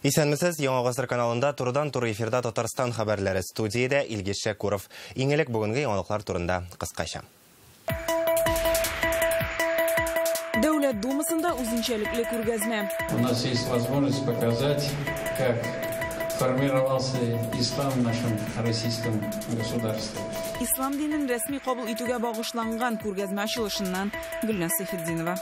Исәнмесез, Яңа Гасыр каналында турыдан-туры эфирда Татарстан хәбәрләре. Студиядә Илгиз Шәкуров. Иң элек бүгенге яңалыклар турында кыскача. Дәүләт Думасында үзенчәлекле күргәзмә. У нас есть возможность показать, как формировался ислам в нашем российском государстве. Ислам динен рәсми кабул итүгә багышланган күргәзмә ачылышыннан Гөлназ Сәйфетдинова.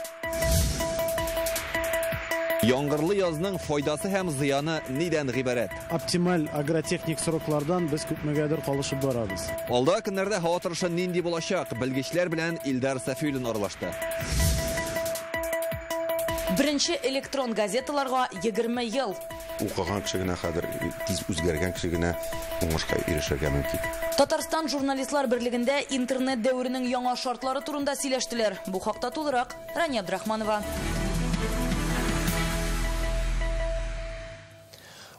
Яңгырлы язның файдасы һәм зыяны нидән гыйбарәт? Оптималь агротехник сроклардан без күпмегәдер калышып барабыз. Алда көннәрдә һава торышы нинди булачак? Белгечләр белән Илдар Сафиуллин аралашты. Беренче электрон газеталарга 20 ел. Укыган кеше генә хәзер тиз үзгәргән кеше генә уңышка ирешергә мөмкин. Татарстан журналистлар берлегендә интернет дәверенең яңа шартлары турында сөйләштеләр. Бу хакта тулырак Рания Абдрахманова.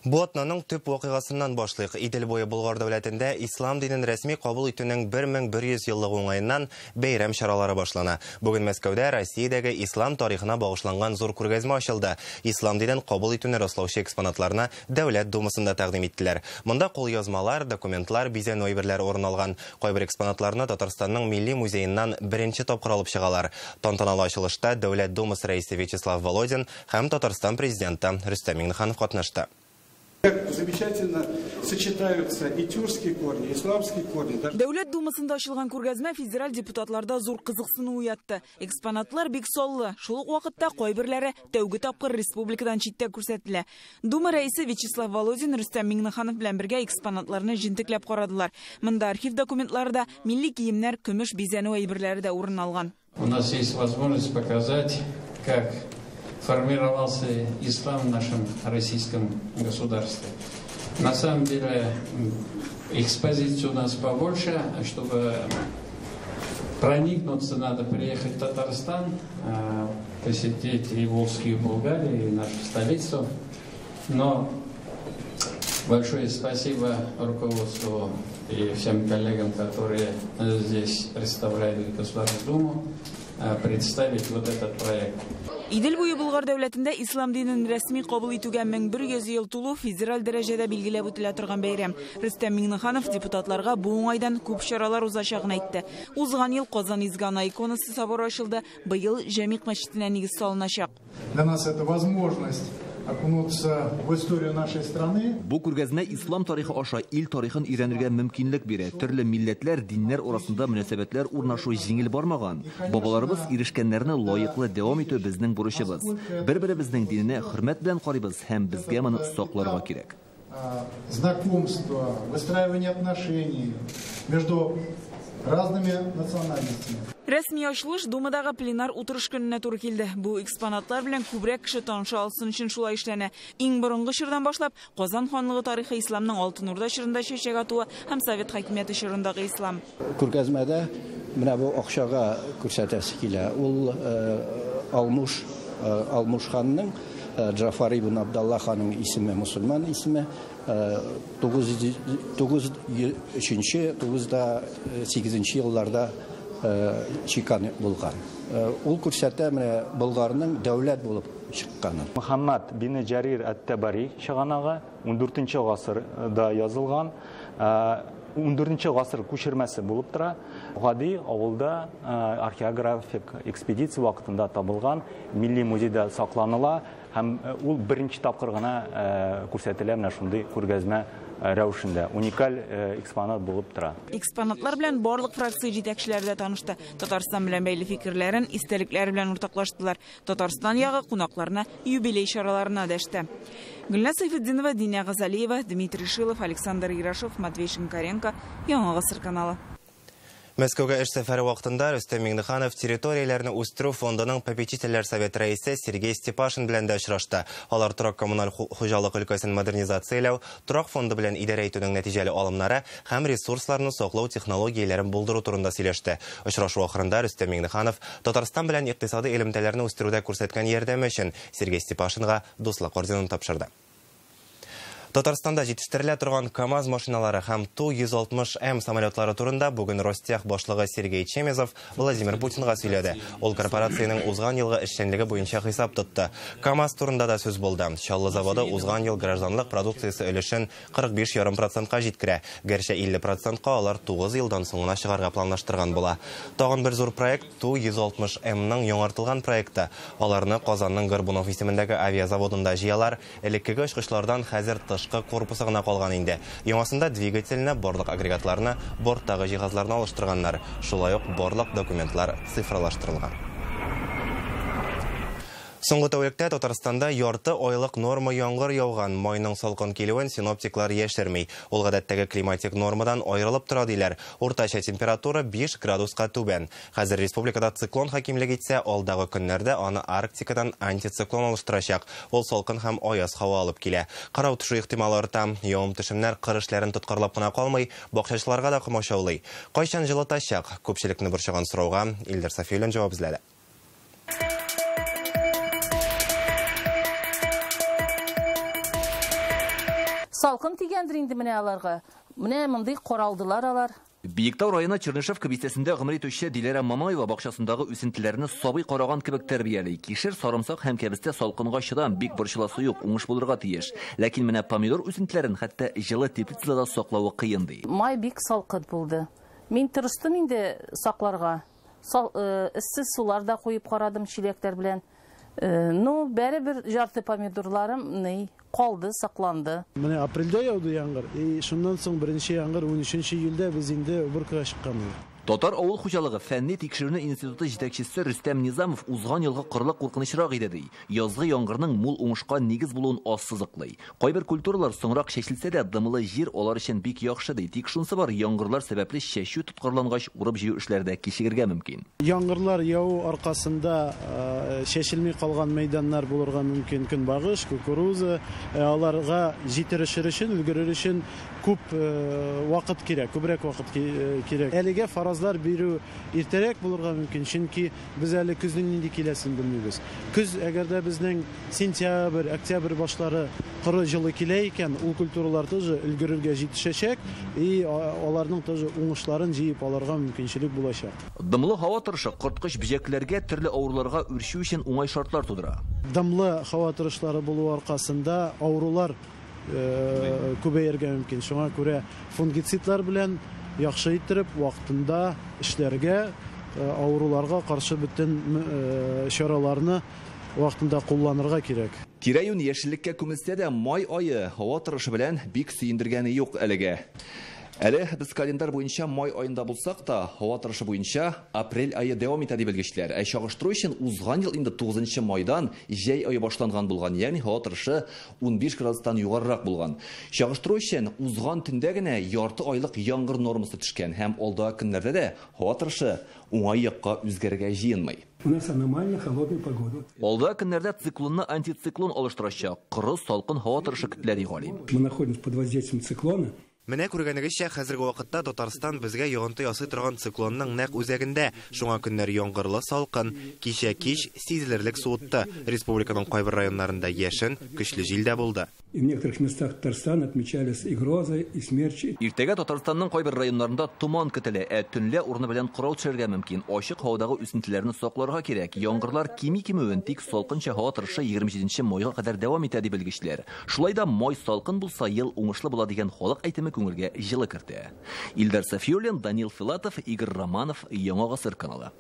Бу атнаның төп вакыйгасыннан башлыйк. Идел буе Болгар дәүләтендә ислам динен рәсми кабул итүнең 1100 еллыгы уңаеннан бәйрәм чаралары башлана. Бүген Мәскәүдә Россиядәге ислам тарихына багышланган зур күргәзмә ачылды. Ислам динен кабул итүне раслаучы экспонатларны Дәүләт Думасында тәкъдим иттеләр. Монда кулъязмалар, документлар, бизәнү әйберләре урын алган. Кайбер экспонатларны Татарстанның Милли музееннан беренче тапкыр алып чыгалар. Тантаналы ачылышта Дәүләт Думасы рәисе Вячеслав Володин һәм Татарстан президенты Рөстәм Миңнеханов катнашты. Как замечательно сочетаются и тюркские корни, и исламские корни. Дәүләт Думасында ачылган күргәзмә федераль депутатларда зур кызыксыну уятты. Экспонатлар бик саллы. Шул ук вакытта кайберләре тәүге тапкыр республикадан читтә күрсәтелә. Дума рәисе Вячеслав Володин Рөстәм Миңнеханов белән бергә экспонатларны җентекләп карадылар. Монда архив документлары да, милли киемнәр, көмеш бизәнү әйберләре дә урын алган. У нас есть возможность показать, как формировался ислам в нашем российском государстве. На самом деле экспозицию у нас побольше, чтобы проникнуться, надо приехать в Татарстан, посетить и Волжскую Булгарию, и нашу столицу. Но большое спасибо руководству и всем коллегам, которые здесь представляют Государственную Думу, представить вот этот проект. Идел буе Болгар дәүләтендә ислам динен рәсми кабул итүгә 1100 ел тулу федераль дәрәҗәдә билгеләп үтелә торган бәйрәм. Рөстәм Миңнеханов депутатларга бу уңайдан күп чаралар узачагын әйтте. Узган ел Казан Изге Ана иконасы соборы ачылды, быел Җәмигъ мәчетенә нигез салыначак. Для нас это возможность окунуться в историю нашей страны. Бу күргәзмә ислам тарихы аша ил тарихын өйрәнергә мөмкинлек бирә. Төрле милләтләр, диннәр арасында мөнәсәбәтләр урнашу җиңел бармаган. Бабаларыбыз ирешкәннәрне лаеклы дәвам итү безнең бурычыбыз. Бер-беребезнең диненә хөрмәт белән карыйбыз һәм безгә моны сакларга кирәк. Знакомство, выстраивание отношений между разными национальностями. Рәсми ачылыш Думадагы пленар утырыш көненә туры килде. Бу экспонатлар белән күбрәк кеше таныша алсын өчен шулай эшләнә. Иң борынгы чордан башлап Казан ханлыгы тарихы исламның Алтын Урда чорында чәчәк атуы һәм Совет хакимияте чорындагы ислам. Күргәзмәдә менә бу акчага күрсәтәсе килә. Ул Алмуш ханның Джафар ибн Абдалла ханның исеме, мусульман исеме, 903-нче, 908 елларда чикан булган. Ул күрсәтә менә Болгарның дәүләт булып чыкканын. Мөхәммәд бин Җарир ат-Табари чыганагы 14 гасырда язылган, 14 гасыр күчермәсе булып тора. Гади авылда археографик экспедиция вакытында табылган, милли музейда сакланыла һәм ул беренче тапкыр гына күрсәтелә менә шундый күргәзмә рәвешендә. Уникаль экспонат булып тора. Экспонатлар белән барлык фракция җитәкчеләре дә танышты. Татарстан белән бәйле фикерләрен, истәлекләре белән уртаклаштылар. Татарстан ягы кунакларны юбилей чараларына дәште. Гөлназ Сәйфетдинова, Динә Газалиева, Дмитрий Шилов, Александр Ярошов, Матвей Шинкаренко, Яңа Гасыр каналы. Мәскәүгә эш сәфәре вакытында Рөстәм Миңнеханов территорияләрне үстерү фондының попечительләр советы рәисе Сергей Степашин белән дә очрашты. Алар торак коммуналь хуҗалык өлкәсен модернизацияләү, торак фонды белән идарә итүнең нәтиҗәле алымнары һәм ресурсларны саклау технологияләрен булдыру турында сөйләште. Очрашу ахырында Рөстәм Миңнеханов Татарстан белән икътисади элемтәләрне үстерүдә күрсәткән ярдәме өчен Сергей Степашинга дуслык орденын тапшырды. Татарстанда җитештерелә торган КАМАЗ машиналары һәм Ту-160М самолетлары турында бүген Ростех башлыгы Сергей Чемезов Владимир Путинга сөйләде. Ул корпорациянең узган елгы эшчәнлеге буенча хисап тотты. КАМАЗ турында да сүз булды. Чаллы заводы узган ел гражданлык продукциясе өлешен 45,5%-ка җиткерә. Гәрчә 50%-ка алар 9 елдан соң гына чыгарга планлаштырган була. Тагын бер зур проект Ту-160М-ның яңартылган проекты. Аларны Казанның Горбунов исемендәге авиазаводында җыялар. Элеккеге очкычлардан хәзер тышкы корпусы гына калган инде. Яңасында двигательне, барлык агрегатларны, борттагы җиһазларны алыштырганнар. Шулай ук барлык документлар цифралаштырылган. Соңгы тәүлектә Татарстанда ярты айлык норма яңгыр яуган. Майның салкын килүен синоптиклар яшерми. Ул гадәттәге климатик нормадан аерылып тора диләр. Уртача температура 5 градуска түбән. Хәзер республикада циклон хакимлек итсә, алдагы көннәрдә аны Арктикадан антициклон алыштырачак. Ул салкын һәм аяз һава алып килә. Карау төшү ихтималы арта. Явым-төшемнәр кыр эшләрен тоткарлап кына калмый, бакчачыларга да комачаулый. Кайчан җылытачак? Күпчелекне борчыган сорауга Илдар Сафиуллин җавап эзләде. Салкын тигәндер инде менә аларга. Менә мондый каралдылар алар. Биектау районы Чернышевка бистәсендә гомер итүче Диләрә Мамаева бакчасындагы үсентеләрне сабый караган кебек тәрбияли. Кишер, сарымсак һәм кәбестә салкынга чыдам, бик борчыласы юк, уңыш булырга тиеш. Ләкин менә помидор үсентеләрен хәтта җылы теплицада саклавы кыен ди. Май бик салкын булды. Мин тырыштым инде сакларга. Эссе сулар да куеп карадым чиләкләр белән. Ну, бәрібір жарты помидорларым ни калды, сакланды. Менә апрельдә яуды яңгыр. И шуннан соң беренче яңгыр 13 июльдә без инде уборкага чыккан идек. Татар авыл хуҗалыгы фәнни тикшеренү институты җитәкчесе Рөстәм Низамов узган елгы кырлык куркынычрак иде ди. Язгы яңгырның мул уңышка нигез булуын ассызыклый. Кайбер культуралар соңрак чәчелсә дә дымлы җир алар өчен бик яхшы ди. Тик шунысы бар, яңгырлар сәбәпле чәчү тоткарлангач урып җыю эшләре дә кичегергә мөмкин. Яңгырлар яву аркасында чәчелми калган мәйданнар булырга мөмкин. Көнбагыш, кукуруза, аларга җитерешер өчен, өлгерер өчен күп вакыт кирәк, күбрәк вакыт кирәк. Әлегә фаразлар бирү иртәрәк булырга мөмкин, чөнки без әле көзнең нинди киләсен белмибез. Көз әгәр дә безнең сентябрь, октябрь башлары коры җылы килә икән, ул культуралар тоже өлгерергә җитешәчәк и аларның тоже уңышларын җыеп алырга мөмкинчелек булачак. Дымлы һава торышы корткыч бөҗәкләргә, төрле авыруларга үрчү өчен уңай шартлар тудыра. Дымлы һава торышлары булу аркасында авырулар күбәергә мөмкин. Шуңа күрә фунгицидлар белән яхшы иттереп вакытында эшләргә, авыруларга каршы бөтен чараларны вакытында кулланырга кирәк. Тирә-юнь яшеллеккә күмелсә дә, май ае һава торышы белән бик сөендергәне юк әлегә. Әле без календарь буенча май аенда булсак та, һава торышы буенча апрель ае дәвам итә ди белгечләр. Ә чагыштыру өчен узган ел инде 9 майдан җәй ае башланган булган, ягъни һава торышы 15 градустан югарырак булган. Чагыштыру өчен узган төндә генә ярты айлык яңгыр нормасы төшкән һәм алдагы көннәрдә дә һава торышы уңай якка үзгәрергә җыенмый. У нас аномально холодная погода. Алда көннәрдә циклонны антициклон алыштырачак. Коры салкын һава торышы көтелә ди галим. Мы находимся под воздействием циклона. Менә күргәнегезчә, хәзерге вакытта Татарстан безгә йогынты ясый торган циклонның нәкъ үзәгендә. Шуңа көннәр яңгырлы, салкын. Кичә кич сизелерлек суытты. Республиканың кайбер районнарында яшен, көчле җил дә булды. И в некоторых местах Татарстана отмечались и грозы, и смерчи. Иртәгә Татарстанның кайбер районнарында томан көтелә, ә төнлә урыны белән кырау төшәргә мөмкин. Ачык һавадагы үсентеләрне сакларга кирәк. Яңгырлар кими кимүен, тик салкынча һава торышы 27 майга кадәр дәвам итә ди белгечләр. Шулай да май салкын булса, ел уңышлы була дигән халык әйтеме күңелгә җылы кертә. Илдар Сафиуллин, Данил Филатов, Игорь Романов, Яңа Гасыр каналы.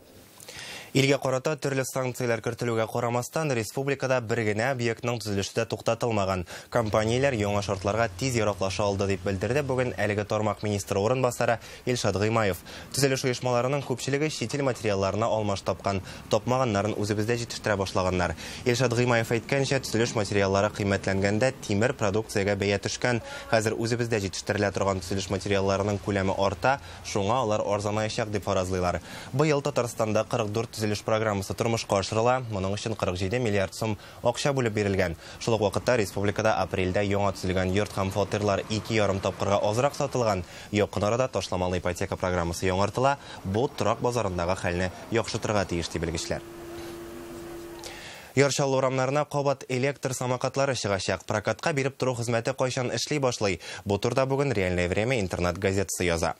Илгә карата төрле санкцияләр кертелүгә карамастан, республикада бер генә объектның төзелеше дә туктатылмаган. Компанияләр яңа шартларга тиз яраклаша алды дип белдерде бүген әлеге тармак министры урынбасары Илшат Гыймаев. Төзелеш оешмаларының күпчелеге чит ил материалларына алмаш тапкан, тапмаганнарын үзебездә җитештерә башлаганнар. Илшат Гыймаев әйткәнчә, төзелеш материаллары кыйммәтләнгәндә тимер продукциягә бәя төшкән. Хәзер үзебездә җитештерелә торган төзелеш материалларының күләме арта, шуңа алар арзанаячак дип фаразлыйлар. Быел Татарстанда 44 төзелеш программасы тормышка ашырыла. Моның өчен 47 миллиард сум акча бүлеп бирелгән. Шул ук вакытта республикада апрельдә яңа төзелгән йорт һәм фатирлар 2,5 тапкырга азрак сатылган. Якын арада ташламалы ипотека программасы яңартыла. Бу торак базарындагы хәлне яхшыртырга тиеш ди белгечләр. Яр Чаллы урамнарына кабат электр самокатлары чыгачак. Прокатка биреп тору хезмәте кайчан эшли башлый? Бу турыда бүген «Реальное время» интернет газетасы яза.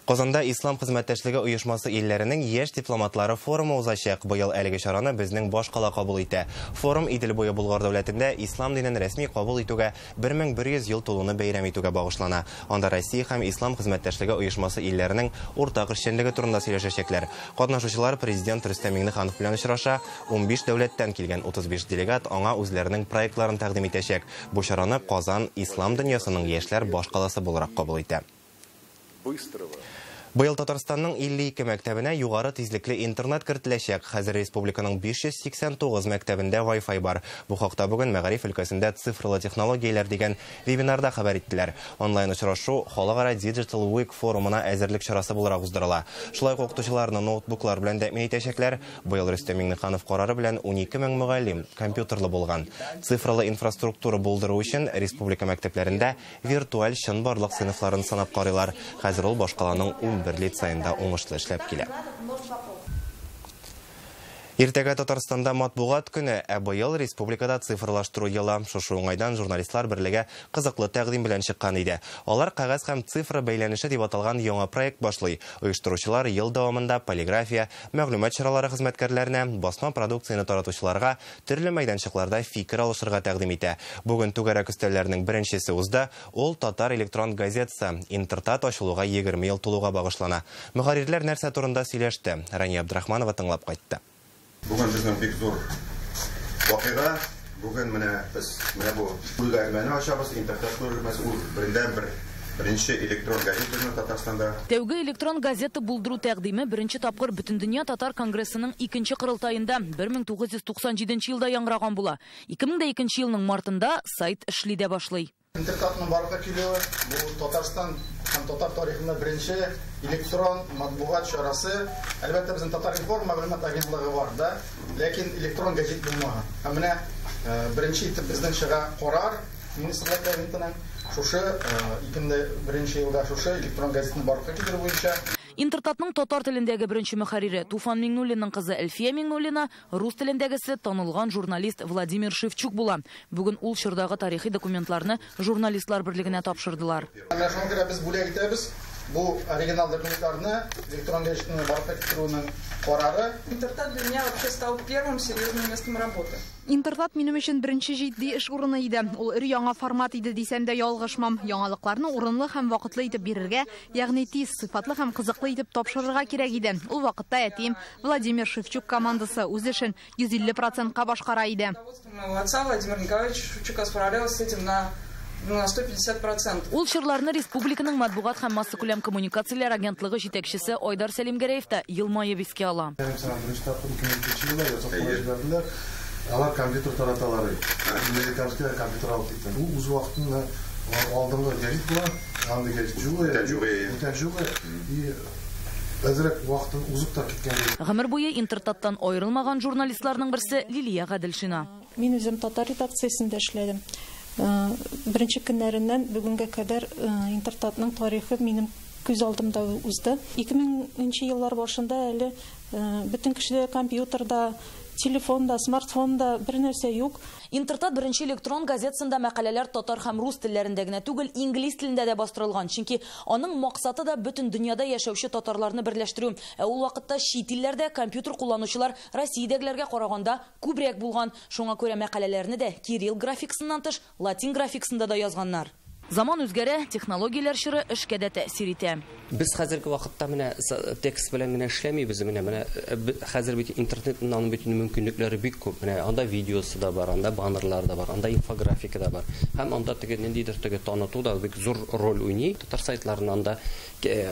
Казанда Ислам хезмәттәшлеге оешмасы илләренең яшь дипломатлары форумы узачак. Быел әлеге чараны безнең башкала кабул итә. Форум Идел буе Болгар дәүләтендә ислам динен рәсми кабул итүгә 1100 ел тулуны бәйрәм итүгә багышлана. Анда Россия һәм Ислам хезмәттәшлеге оешмасы илләренең уртак эшчәнлеге турында сөйләшәчәкләр. Катнашучылар президент Рөстәм Миңнеханов белән очраша. 15 дәүләттән килгән 35 делегат аңа үзләренең проектларын тәкъдим итәчәк. Бу чараны Казан ислам дөньясының яшьләр башкаласы буларак кабул итә. Быел Татарстанның 52 мәктәбенә югары тизлекле интернет кертеләчәк. Хәзер республиканың 589 мәктәбендә Wi-Fi бар. Бу хакта бүген мәгариф өлкәсендә цифрлы технологияләр дигән вебинарда хәбәр иттеләр. Онлайн очрашу Халыкара Digital Week форумына әзерлек чарасы буларак уздырыла. Шулай ук укытучыларны ноутбуклар белән тәэмин итәчәкләр. Быел Рөстәм Миңнеханов карары белән 12 мең мөгаллим компьютерлы булган. Цифрлы инфраструктура булдыру өчен республика мәктәпләрендә виртуаль чынбарлык сыйныфларын сынап карыйлар. Хәзер ул башкаланың 11 лицейында уңышлы эшләп килә. Иртәгә Татарстанда матбугат көне, ә быел республикада цифрлаштыру елы. Шушы уңайдан журналистлар берлеге кызыклы тәкъдим белән чыккан иде. Алар кәгазь һәм цифра бәйләнеше дип аталган яңа проект башлый. Оештыручылар ел дәвамында полиграфия, мәгълүмат чаралары хезмәткәрләренә, басма продукцияне таратучыларга төрле мәйданчыкларда фикер алышырга тәкъдим итә. Бүген түгәрәк өстәлләрнең беренчесе узды. Ул Татар электрон газетасы Интертат ачылуга 20 ел тулуга багышлана. Мөхәррирләр нәрсә турында сөйләште? Рания Абдрахманова тыңлап кайтты. Бүген безнең бик зур вакыйга. Бүген менә без менә бу күргәзмәне ачабыз. Интертат күргәзмәсе ул бердән-бер беренче электрон газета безнең Татарстанда. Тәүге электрон газета булдыру тәкъдиме беренче тапкыр Бөтендөнья татар конгрессының икенче корылтаенда 1997 елда яңгыраган була. 2002 елның мартында сайт эшли дә башлый. Интертатның барлыкка килүе бу Татарстан һәм татар тарихында беренче электрон матбугат чарасы. Әлбәттә, безнең Татар-информ мәгълүмат агентлыгы бар да, ләкин электрон газет булмаган. Һәм менә беренче итеп безнең чыга карар Министрлар Кабинетының шушы 2001 елда шушы электрон газетны барлыкка китерү буенча. Интертатның татар телендәге беренче мөхәррире Туфан Миңнуллинның кызы Әлфия Миңнуллина, рус телендәгесе танылган журналист Владимир Шевчук була. Бүген ул чордагы тарихи документларны журналистлар берлегенә тапшырдылар. Менә шуңа күрә без бүләк итәбез бу оригинал документларны электрон газетаны барлыкка китерүнең карары. Интертат для меня вообще стал первым серьезным местом работы. Интертат минем өчен беренче җитди эш урыны иде. Ул өр яңа формат иде дисәм дә ялгышмам. Яңалыкларны урынлы һәм вакытлы итеп бирергә, ягъни тиз, сыйфатлы һәм кызыклы итеп тапшырырга кирәк иде. Ул вакытта әтием Владимир Шевчук командасы үз эшен 150%-ка башкара иде. Отца Владимир Николаевич Шевчука справлялся с этим на 150%. Ул чорларны республиканың матбугат һәм массакүләм коммуникацияләр агентлыгы җитәкчесе Айдар Сәлимгәрәев та елмаеп искә ала. Алар компьютер тараталар. Американская компьютер алып китте. Бу үз вакытында алдынгы гәҗит була, андый гәҗит юк. И әзрәк вакытын узып та киткән. Гомер буе Интертаттан аерылмаган журналистларның берсе Лилия Гаделшина. Мин үзем татар редакциясендә эшләдем. Беренче көннәреннән бүгенгә кадәр Интертатның тарихы минем күз алдымда узды. 2000 еллар башында әле бөтен кешедә компьютерда, телефонда, смартфонда бер нәрсә юк. Интертат беренче электрон газетасында мәкаләләр татар һәм рус телләрендә генә түгел, инглиз телендә дә бастырылган. Чөнки аның максаты да бөтен дөньяда яшәүче татарларны берләштерү. Ә ул вакытта чит илләрдә компьютер кулланучылар Россиядәгеләргә караганда күбрәк булган. Шуңа күрә мәкаләләрне дә кирилл графикасыннан тыш латин графикасында да язганнар. Заман үзгәрә, технологияләр чоры эшкә дә тәэсир итә. Без хәзерге вакытта менә текст белән генә эшләмибез, менә хәзер бит интернетның бөтен мөмкинлекләре бик күп. Менә анда видеосы да бар, анда баннерлар да бар, анда инфографика да бар. Һәм анда теге ниндидер теге таныту да бик зур роль уйный. Татар сайтларында анда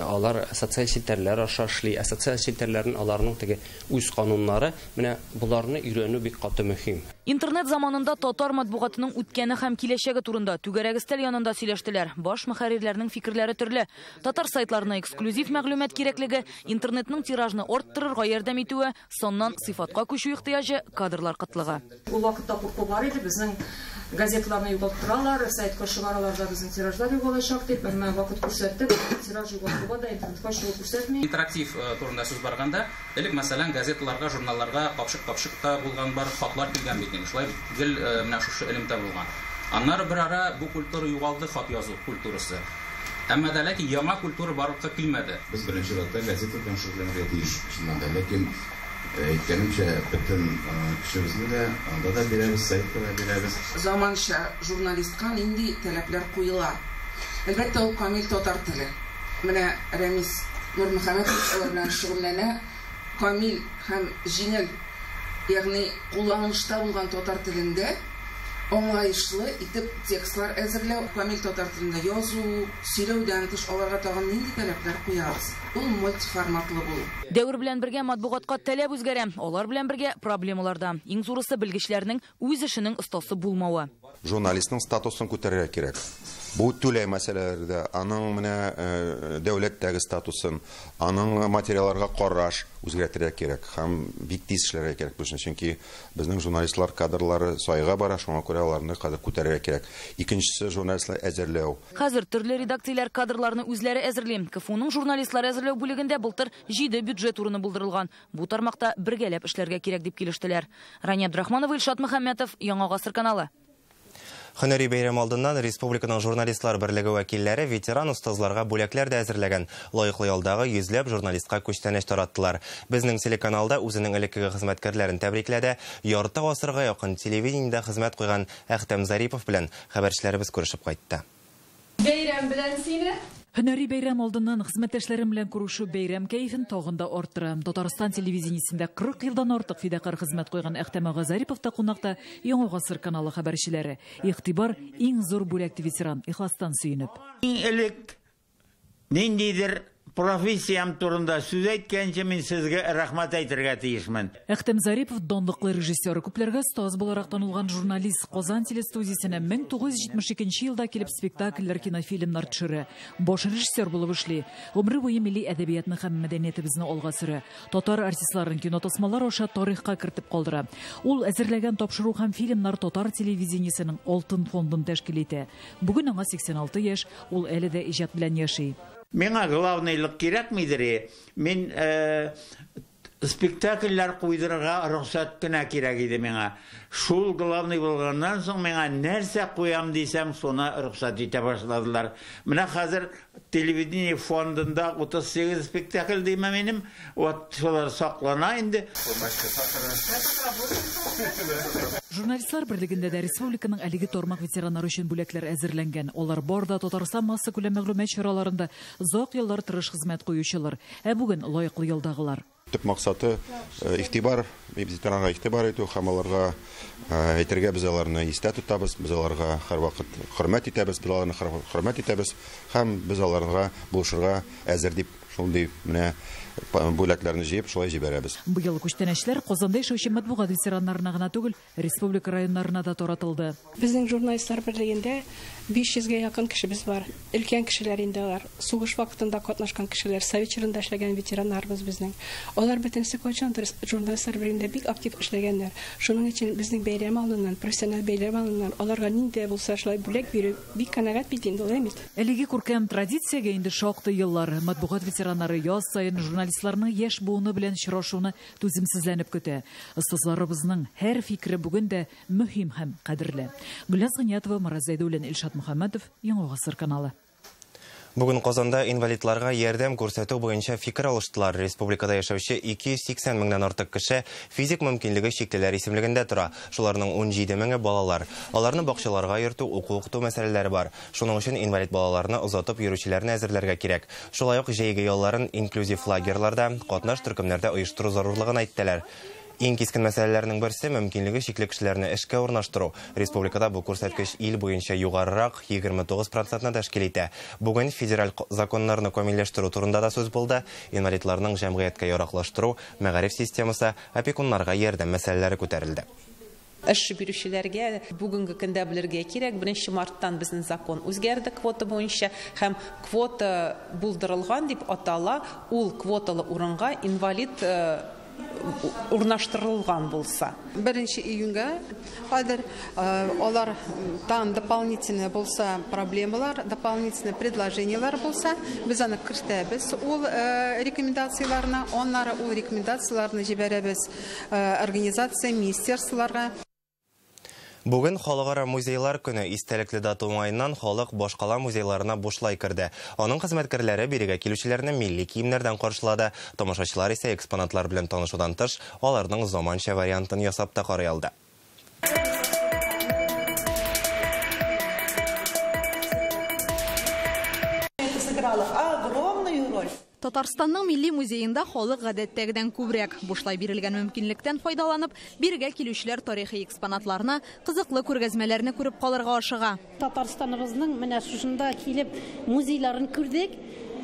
алар социаль челтәрләр аша эшли, ә социаль челтәрләрнең аларның теге үз кануннары, менә буларны өйрәнү бик каты мөһим. Интернет заманында татар матбугатының үткәне һәм киләчәге турында түгәрәк өстәл янында сөйләштеләр. Баш мөхәррирләрнең фикерләре төрле. Татар сайтларына эксклюзив мәгълүмат кирәклеге, интернетның тиражны арттырырга ярдәм итүе, саннан сыйфатка күчү ихтыяҗы, кадрлар кытлыгы. Ул вакытта курку бар иде, безнең Газеталарны югалттыралар, сайтка чыгаралар да безнең тиражлар югалачак дип, әмма вакыт күрсәтте, тираж югалтуга да интернетка чыгу күрсәтми. Интерактив турында сүз барганда, элек мәсәлән газеталарга, журналларга капчык-капчык та булган бар, хатлар килгән бит инде. Шулай гел менә шушы элемтә булган. Аннары бер ара бу культура югалды, хат язу культурасы. Әмма дә ләкин яңа культура барлыкка килмәде. Без беренче чиратта газета белән шөгыльләнергә тиеш, чыннан да. Ләкин әйткәнемчә, бөтен көчебезне дә анда да бирәбез, сайтта да бирәбез. Заманча журналистка нинди таләпләр куела? Әлбәттә, ул камил татар теле. Менә Рәмис Нурмөхәммәтович алар белән шөгыльләнә. Камил һәм җиңел, ягъни кулланылышта булган татар телендә аңлаешлы итеп текстлар әзерләү, камил татар телендә язу, сөйләүдән тыш аларга тагын нинди таләпләр куябыз? Ул мультиформатлы булу. Дәвер белән бергә матбугатка таләп үзгәрә. Алар белән бергә проблемаларда. Иң зурысы белгечләрнең үз эшенең остасы булмавы. Журналистның статусын күтәрергә кирәк. Бу түләү мәсьәләләрендә, аның менә дәүләттәге статусын, аның материалларга караш үзгәртергә кирәк һәм бик тиз эшләргә кирәк бу эшне, чөнки безнең журналистлар кадрлары сайга бара, шуңа күрә аларны кадр күтәрергә кирәк. Икенчесе журналистлар әзерләү. Хәзер төрле редакцияләр кадрларны үзләре әзерли. КФУның журналистлар әзерләү бүлегендә былтыр 7 бюджет урыны булдырылган. Бу тармакта бергәләп эшләргә кирәк дип килештеләр. Рания Абдрахманова, Илшат Мөхәммәтов, Яңа Гасыр каналы. Һөнәри бәйрәм алдыннан Республиканың журналистлар берлеге вәкилләре ветеран остазларга бүләкләр дә әзерләгән. Лаеклы ялдагы йөзләп журналистка күчтәнәч тараттылар. Безнең телеканалда үзенең элеккеге хезмәткәрләрен тәбрикләде. Ярты гасырга якын телевидениедә хезмәт куйган Әхтәм Зарипов белән хәбәрчеләребез күрешеп кайтты. Бәйрәм белән сине. Һөнәри бәйрәм алдыннан хезмәттәшләрем белән күрешү бәйрәм кәефен тагын да арттыра. Татарстан телевидениесендә 40 елдан артык фидакар хезмәт куйган Әхтәм ага Зарипов та кунакта Яңа Гасыр каналы хәбәрчеләре. Игътибар иң зур бүләк ди ветеран, ихластан сөенеп. Иң элек ниндидер профессиям турында сүз әйткәнче мин сезгә рәхмәт әйтергә тиешмен. Әхтәм Зарипов данлыклы режиссер, күпләргә остаз буларак танылган журналист. Казан телестудиясенә 1972 елда килеп спектакльләр, кинофильмнар төшерә. Баш режиссер булып эшли. Гомере буе милли әдәбиятны һәм мәдәниятебезне алга сөрә. Татар артистларын кинотасмалар аша тарихка кертеп калдыра. Ул әзерләгән тапшыру һәм фильмнар татар телевидениесенең алтын фондын тәшкил итә. Бүген аңа 86 яшь, ул әле дә иҗат белән яши. Миңа главныйлык кирәкмидер. Мин спектакльләр куйдырырга рөхсәт кенә кирәк иде миңа. Шул главный булганнан соң миңа нәрсә куям дисәм, шуны рөхсәт итә башладылар. Менә хәзер телевидение фондында 38 спектакль димә минем, вот шулар саклана инде. Журналистлар берлегендә дә республиканың әлеге тармак ветераннары өчен бүләкләр әзерләнгән. Алар бар да Татарстан массакүләм мәгълүмат чараларында озак еллар тырыш хезмәт куючылар, ә бүген лаеклы ялдагылар. Төп максаты игътибар, ветеранга игътибар итү һәм аларга әйтергә, без аларны истә тотабыз, без аларга һәрвакыт хөрмәт итәбез, без аларны хөрмәт итәбез һәм без аларга булышырга әзер дип шундый менә бүләкләрне җыеп шулай җибәрәбез. Быел күчтәнәчләр Казанда яшәүче матбугат ветераннарына гына түгел, республика районнарына да таратылды. Безнең журналистлар берлегендә 500гә якын кешебез бар. Өлкән кешеләр инде алар. Сугыш вакытында катнашкан кешеләр, совет чорында эшләгән ветераннарыбыз безнең. Алар бөтенесе кайчандыр журналистлар берлегендә бик актив эшләгәннәр. Шуның өчен безнең бәйрәм алдыннан, профессиональ бәйрәм алдыннан аларга нинди булса шулай бүләк бирү бик канәгать бит инде, алай бит. Әлеге күркәм традициягә инде шактый еллар. Матбугат ветераннары яз саен журналистларның яшь буыны белән очрашуны түземсезләнеп көтә. Остазларыбызның һәр фикере бүген дә мөһим һәм кадерле. Гөлназ Гыниятова, Марат Зәйдуллин, Илшат Мөхәммәтов, Яңа Гасыр каналы. Бүген Казанда инвалидларга ярдәм күрсәтү буенча фикер алыштылар. Республикада яшәүче 280 меңнән артык кеше физик мөмкинлеге чиклеләр исемлегендә тора. Шуларның 17 меңе балалар. Аларны бакчаларга йөртү, уку-укыту мәсьәләләре бар. Шуның өчен инвалид балаларны озатып йөрүчеләрне әзерләргә кирәк. Шулай ук җәйге ялларын инклюзив лагерьларда, катнаш төркемнәрдә оештыру зарурлыгын әйттеләр. Иң кискен мәсьәләләрнең берсе мөмкинлеге чикле кешеләрне эшкә урнаштыру. Республикада бу күрсәткеч ил буенча югарырак 29%-ны тәшкил итә. Бүген федераль законнарны камилләштерү турында да сүз булды. Инвалидларның җәмгыятькә яраклаштыру, мәгариф системасы, опекуннарга ярдәм мәсьәләләре күтәрелде. Эш бирүчеләргә бүгенге көндә белергә кирәк, 1 марттан безнең закон үзгәрде квота буенча һәм квота булдырылган дип атала, ул квоталы урынга инвалид урнаштырылган булса. 1 июньгә хәзер алар там дополнительный булса проблемалар, дополнительный предложениялар булса, без аны кертәбез ул рекомендацияларны, аннары ул рекомендацияларны җибәрәбез организация, министерстволарга. Бүген Халыкара музейлар көне. Истәлекле дата уңаеннан халык башкала музейларына бушлай керде. Аның хезмәткәрләре бирегә килүчеләрне милли киемнәрдән каршылады. Тамашачылар исә экспонатлар белән танышудан тыш, аларның заманча вариантын ясап та карый алды. Это сыграло огромную роль. Татарстанның милли музеенда халык гадәттәгедән күбрәк. Бушлай бирелгән мөмкинлектән файдаланып, бирегә килүчеләр тарихи экспонатларны, кызыклы күргәзмәләрне күреп калырга ашыга. Татарстаныбызның менә шушында килеп музейларын күрдек.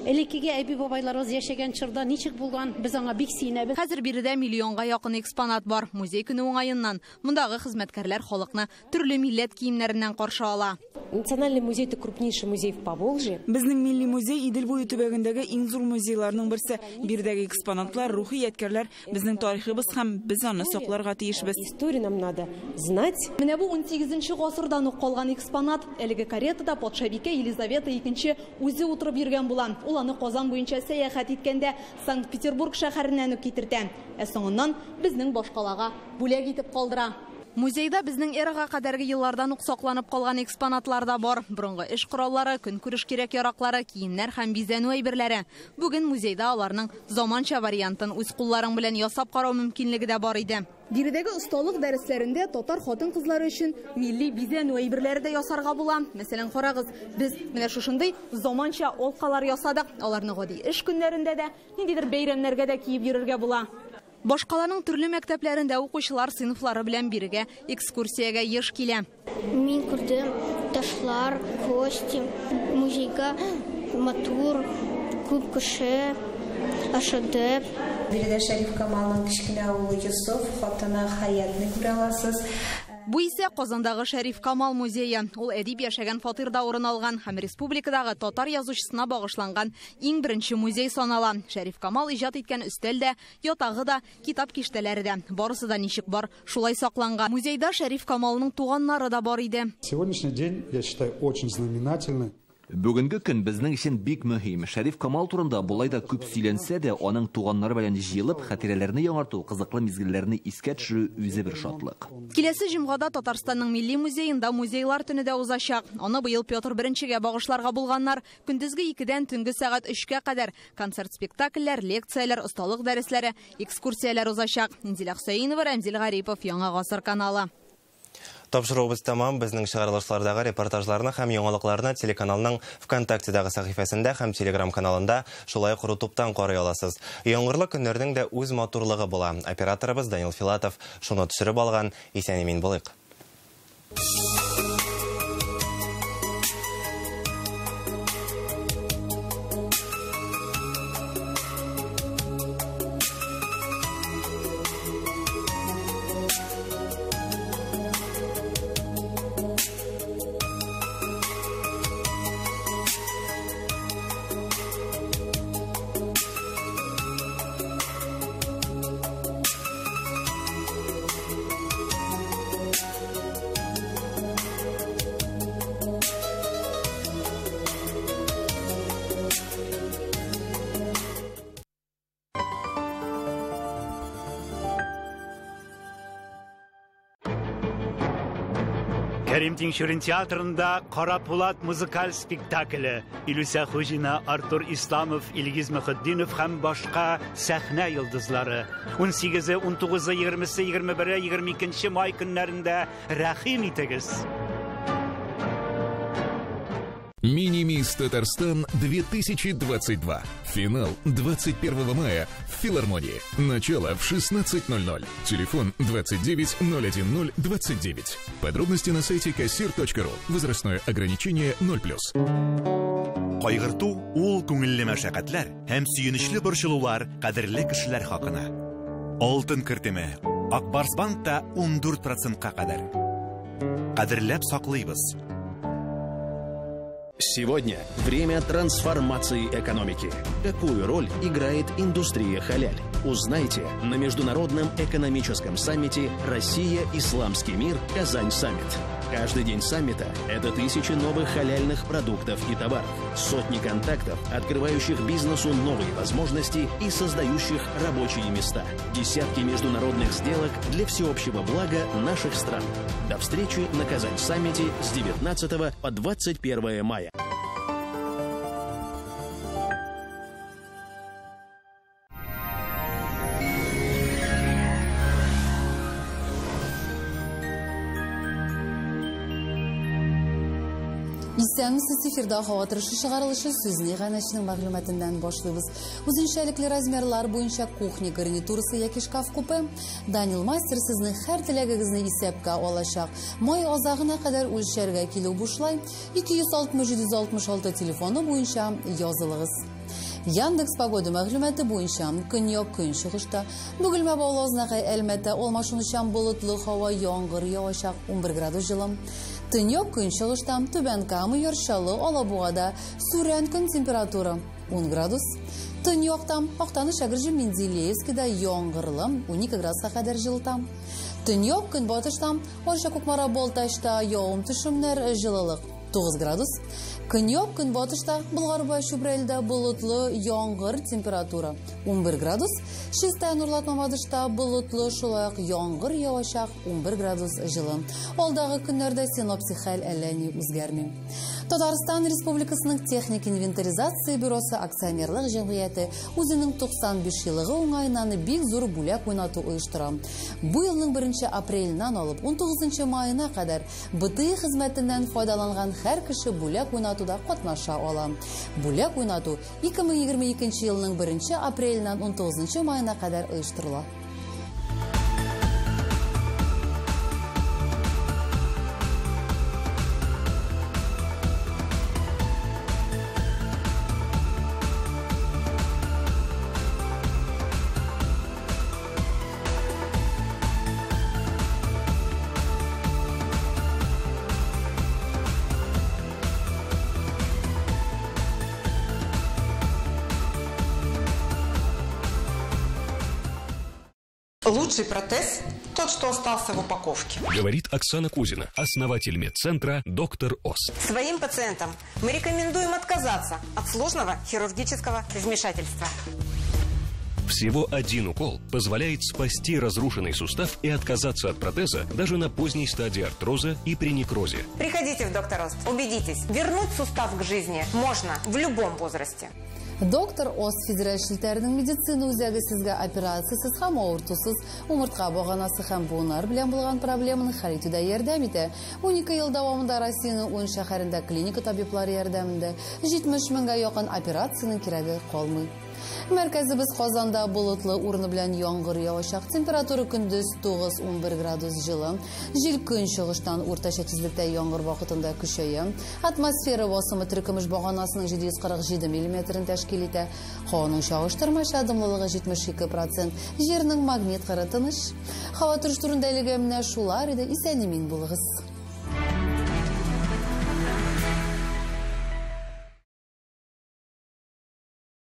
Элеккеге әби-бабайларыбыз яшәгән чорда ничек булган, без аңа бик сөенәбез. Хәзер биредә миллионга якын экспонат бар. Музей көне уңаеннан мондагы хезмәткәрләр халыкны төрле милләт киемнәреннән каршы ала. Национальный музей это крупнейший музей в Поволжье. Безнең милли музей Идел буе төбәгендәге иң зур музейларның берсе. Биредәге экспонатлар, рухи ядкәрләр безнең тарихыбыз һәм без аны сакларга тиешбез. Историю нам надо знать. Менә бу 18 гасырдан ук калган экспонат. Әлеге каретада патшабикә Елизавета II үзе утырып йөргән була. Ул аны Казан буенча сәяхәт иткәндә Санкт-Петербург шәһәреннән үк китертә. Ә соңыннан безнең башкалага бүләк итеп калдыра. Музейда безнең эрага кадәрге еллардан ук сакланып калган экспонатлар да бар. Борынгы эш кораллары, көнкүреш кирәк-яраклары, киемнәр һәм бизәнү әйберләре. Бүген музейда аларның заманча вариантын үз кулларың белән ясап карау мөмкинлеге дә бар иде. Биредәге осталык дәресләрендә татар хатын-кызлары өчен милли бизәнү әйберләре дә ясарга була. Мәсәлән, карагыз, без менә шушындый заманча алкалар ясадык. Аларны гади эш көннәрендә дә, ниндидер бәйрәмнәргә дә киеп йөрергә була. Башкаланың төрле мәктәпләрендә укучылар сыйныфлары белән бирегә экскурсиягә еш килә. Мин күрдем ташлар, кости, музейга матур, күп кеше ашады. Биредә Шәриф Камалның кечкенә улы Йосыф, хатыны Хаятны күрә аласыз. Бу исә Казандагы Шәриф Камал музее. Ул әдип яшәгән фатирда урын алган һәм республикадагы татар язучысына багышланган иң беренче музей санала. Шәриф Камал иҗат иткән өстәл дә, ятагы да, китап киштәләре дә. Барысы да ничек бар, шулай сакланган. Музейда Шәриф Камалның туганнары да бар иде. Сегодняшний день, я считаю, очень знаменательный. Бүгенге көн безнең өчен бик мөһим. Шәриф Камал турында болай да күп сөйләнсә дә, аның туганнары белән җыелып, хатирәләрне яңарту, кызыклы мизгелләрне искә төшерү үзе бер шатлык. Киләсе җомгада Татарстанның милли музеенда музейлар төне дә узачак. Аны быел Петр I-гә багышларга булганнар. Көндезге 2-дән төнге сәгать 3-кә кадәр концерт-спектакльләр, лекцияләр, осталык дәресләре, экскурсияләр узачак. Инзилә Хөсәенова, Рәмзил Гарипов, Яңа Гасыр каналы. Тапшыруыбыз тәмам. Безнең чыгарылышлардагы репортажларны һәм яңалыкларны телеканалның ВКонтактедагы сәхифәсендә һәм Телеграм каналында, шулай ук Рутубтан карый аласыз. Яңгырлы көннәрнең дә үз матурлыгы була. Операторыбыз Данил Филатов шуны төшереп алган. Исән-имин булыйк. Кәрим Тинчурин театрында Кара Пулат музыкаль спектакле. Илүсә Хуҗина, Артур Исламов, Илгиз Мөхетдинов һәм башка сәхнә йолдызлары. 18-е, 19-ы, 20-се, 21-е, 22 май көннәрендә рәхим итегез. Мини-мисс Татарстан 2022. Финал 21 мая в филармонии. Начало в 16:00. Телефон 29 010 29. Подробности на сайте кассир.ру. Возрастное ограничение 0+. Кайгырту ул күңелле мәшәкатьләр һәм сөенечле борчылулар кадерле кешеләр хакына. Алтын кертеме Ак Барс банкта 14%-ка кадәр. Кадерләп саклыйбыз. Сегодня время трансформации экономики. Какую роль играет индустрия халяль? Узнайте на Международном экономическом саммите «Россия. Исламский мир. Казань Саммит». Каждый день саммита – это тысячи новых халяльных продуктов и товаров, сотни контактов, открывающих бизнесу новые возможности и создающих рабочие места, десятки международных сделок для всеобщего блага наших стран. До встречи на Казань-саммите с 19 по 21 мая. Исәнмесез, эфирда һава торышы чыгарылышы сүзне иганәченең мәгълүматыннан башлыйбыз. Үзенчәлекле размерлар буенча кухня гарнитурасы яки шкаф-купе Данил Мастер сезнең һәр теләгегезне исәпкә алачак. Май азагына кадәр үлчәргә килү бушлай. 260 телефоны буенча язылыгыз. Яндекс погода мәгълүматы буенча көньяк көнчыгышта Бөгелмә Баулы Азнакай Әлмәттә алмашынучан болытлы һава, яңгыр явачак, 11 градус җылы. Төньяк көнчыгышта Түбән Кама, Яр Чаллы, Алабугада сүрән көн температура 10 градус. Төньякта Актаныш, Әгерҗе, Менделеевскида яңгырлы 12 градуска кадәр җылыта. Төньяк көнбатышта Арча, Кукмара, Балтачта явым төшемнәр, җылылык 9 градус. Көньяк көнбатышта Болгар, Чүпрәлдә болытлы яңгыр, температура 11 градус. Чистай, Нурлат, Мамадышта болытлы, шулай ук яңгыр явачак, 11 градус җылы. Алдагы көннәрдә синоптик хәл әллә ни үзгәрми. Татарстан Республикасының техник инвентаризация бюросы акционерлык җәмгыяте үзенең 95 еллыгы уңаеннан бик зур бүләк уйнату оештыра. Бу елның 1 апреленнән алып 19 маена кадәр БТИ хезмәтеннән файдаланган һәр кеше бүләк уйнатуда катнаша ала. Бүләк уйнату 2022 елның 1 апреленнән 19 маена кадәр оештырыла. Лучший протез – тот, что остался в упаковке. Говорит Оксана Кузина, основатель медцентра «Доктор Ост». Своим пациентам мы рекомендуем отказаться от сложного хирургического вмешательства. Всего один укол позволяет спасти разрушенный сустав и отказаться от протеза даже на поздней стадии артроза и при некрозе. Приходите в «Доктор Ост», убедитесь, вернуть сустав к жизни можно в любом возрасте. Доктор Ост федераль челтәренең медицина үзәге сезгә операциясез һәм авыртусыз умыртка баганасы һәм буыннар белән булган проблеманы хәл итүдә ярдәм итә. 12 ел дәвамында Россиянең 10 шәһәрендә клиника табиблары ярдәмендә 70 меңгә якын операциянең кирәге калмый. Мәркәзебез Казанда болытлы, урыны белән яңгыр явачак. Температура көндез 9-11 градус җылы. Җил көнчыгыштан уртача тизлектә яңгыр вакытында көчәя. Атмосфера басымы теркемеш баганасының 747 миллиметрын тәшкил итә. Һаваның чагыштырмача дымлылыгы 72%. Җирнең магнит кыры тыныч. Һава торышы турында әлегә менә шулар иде. Исән-имин булыгыз.